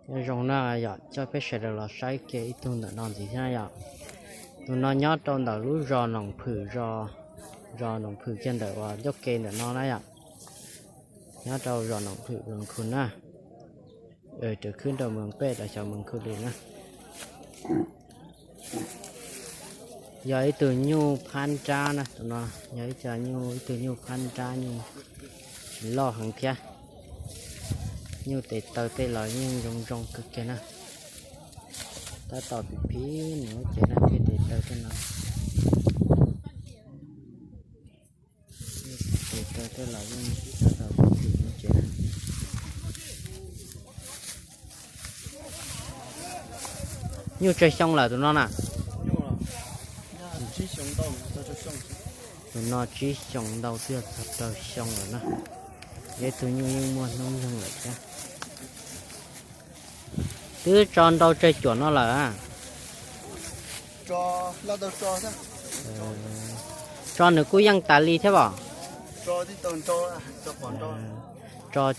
Nyob zoo na yom, coj peb sawv daws los saib kiag ib tug ntawm no ntxiv thiab na yom. Tus no nyob rau ntawm lub zos Noom Phwm, zos Noom Phwm kiag ntawm uas ncauj ke ntawm no na yom. Nyob rau zos Noom Phwm, Moos Khu na. Raws khwb rau Moos Pej los xyov Moos Khu li na. Yog ib tug nyuj phab nrab na, tus no yog ib co nyuj, ib tug nyuj phab nrab, nyuj loj heev thiab. Nyuj tes taw tej los yeej zoo zoo kawg kiag na. Tab tom pim phim nws lub cev na thiab tes taw tej no. Tes taw tej los yeej tab tom pim phim lub cev na. Nyuj tsawg xyoo lawm tus no na? Tus no tsib xyoos ntau twb yog txog rau xyoo lawm na. Yog ib tug nyuj yeej muaj hnub nyoog lawm thiab. Twb tso nrau tsawg cuam no lawm? Tso nws kuj yeej tas li thiab os. Tso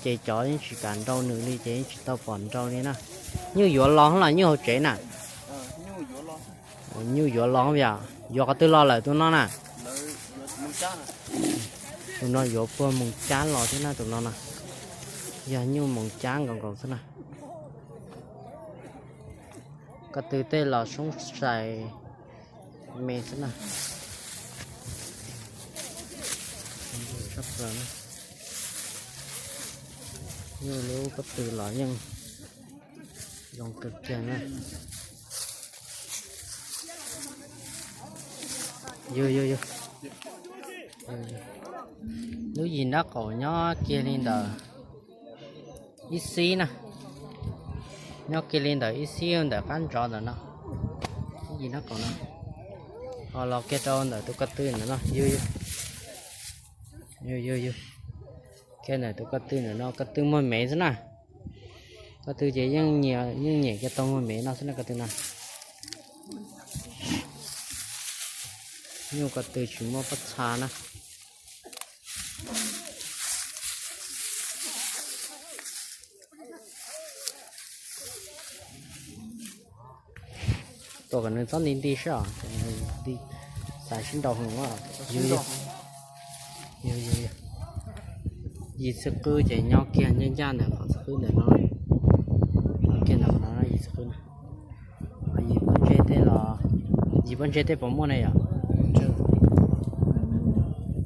ces cov yeej tsis kam nrau nws li ces yeej tsis tau pom nrau li na. Nyuj yuav los los nyuj hauv tsev na? Nyuj yuav los, yuav qhov twg los lawm tus no na? Tus no yuav puag Moos Cab los thiab na tus no na. Yog nyuj Moos Cab nkaus nkaus xwb na. Ko tw tej los soob sai me xwb na. Nyuj lub ko tw los yeej zoo kawg kiag na. Yug yug yug. Lub yim nraub qaum nyob kiag li ntawm ib xib na. Nyob kiag li ntawm ib xib ntawm qab ntsov ntawm no. Lub yim nraub qaum no ho los kiag rau ntawm tus ko tw ntawm no. Yug yug yug yug. Kiag ntawm tus ko tw ntawm no, ko tw muag mev xwb na. Ko tw ces yeej nyiam, yeej nyiam kiag tau muag mev no xwb na ko tw no. Nyuj ko tw tsis muaj pob txha na. Tuam kom nws txhob nti nti seb os, nti xav sib nrau heev. Yug yug. Yim txwv qwb ces nyob kiag ncaj ncaj ntawm qhov txwv qwb ntawm no. Nyob kiag ntawm no yim txwv qwb na. Yim pob ntseg tej los, yim pob ntseg tej puas muaj ne yom?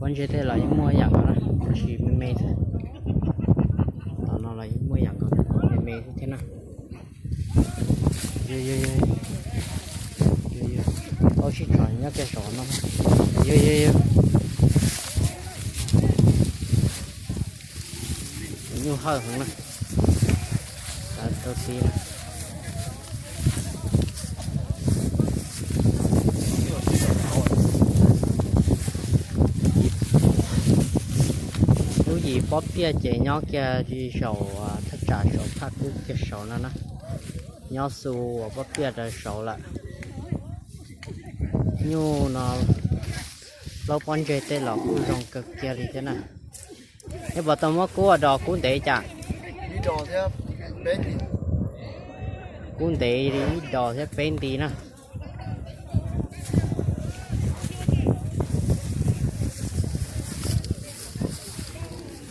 Pob ntseg tej los yeej muaj ib yam nkaus na, tab sis me me xwb. Tom no los yeej muaj ib yam nkaus, me me xwb thiab na. Yog yog yog, tau sib tso nyob kiag saum no. Yog yog yog. Nyuj hawj heev na. Tau ti na. Lub yim pob piaj ces nyob kiag saum thaj tsam saum phaj kub kiag saud no na. Nyob xu uas pob piaj rau saud lawm. Nyuj no plaub pob ntseg tej los kuj zoo kawg kiag li thiab na. Nej puas tau muab kub ua dos kub ntev cas? Kub ntev li ib dos thiab peb nti na.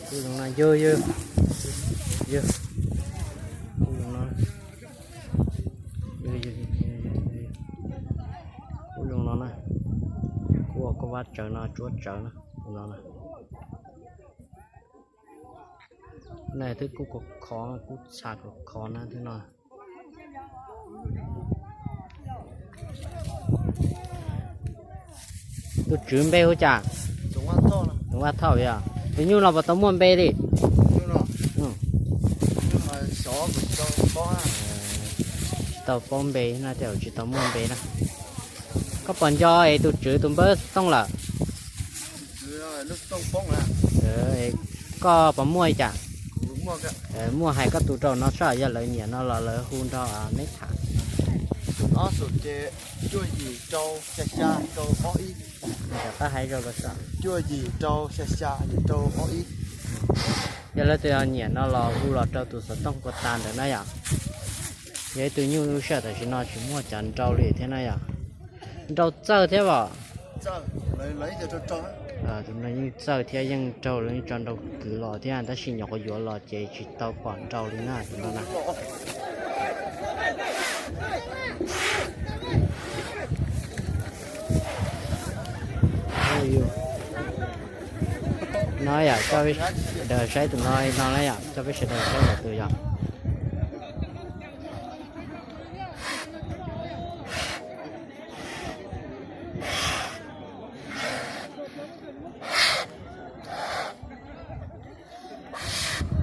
Kub zoo no, yog, yog, yog. Kub zoo no, yog, yog, yog, yog. Kub zoo no na. Kub ua koj vab tsawv no, tsuab tsawv no, zoo no na. Naj twb kub khov khov, kub txha khov khov na twb no. Tus tswv npe hu cas? Tus Vaj Thauj yog. Tus nyuj no puas tau muaj npe li? Tsis tau paub npe na, tej zaum tsis tau muaj npe na. Koj puas nco es tus tswv tus npawb tooj lawm? Koj puas muaj li cas? Muaj hais koj tus rau no saib yog lawv nyiam no los lawv hu nrog neb tham. Ob xu ces cuaj yim rau xya xya rau ob ib. Rov qab hais rau lawv saib. Cuaj yim rau xya xya yim rau ob ib. Yog lawv tus nyiam no los hu los rau tus xov tooj puag ta ntawd na yom. Yog ib tug nyuj lub sij hawm tam sim no tsis muaj cov nrau li thiab na yom. Nrau txawj thiab os. Tus no yeej txawj thiab yeej raug lawv tso nrau kwv los thiab tab sis nyuam qhuav yuav los ces tsis tau pom nrau li na tus no na. No yom, coj peb sawv daws saib tus no no na yom, coj peb sawv daws saib ntawm tus yom.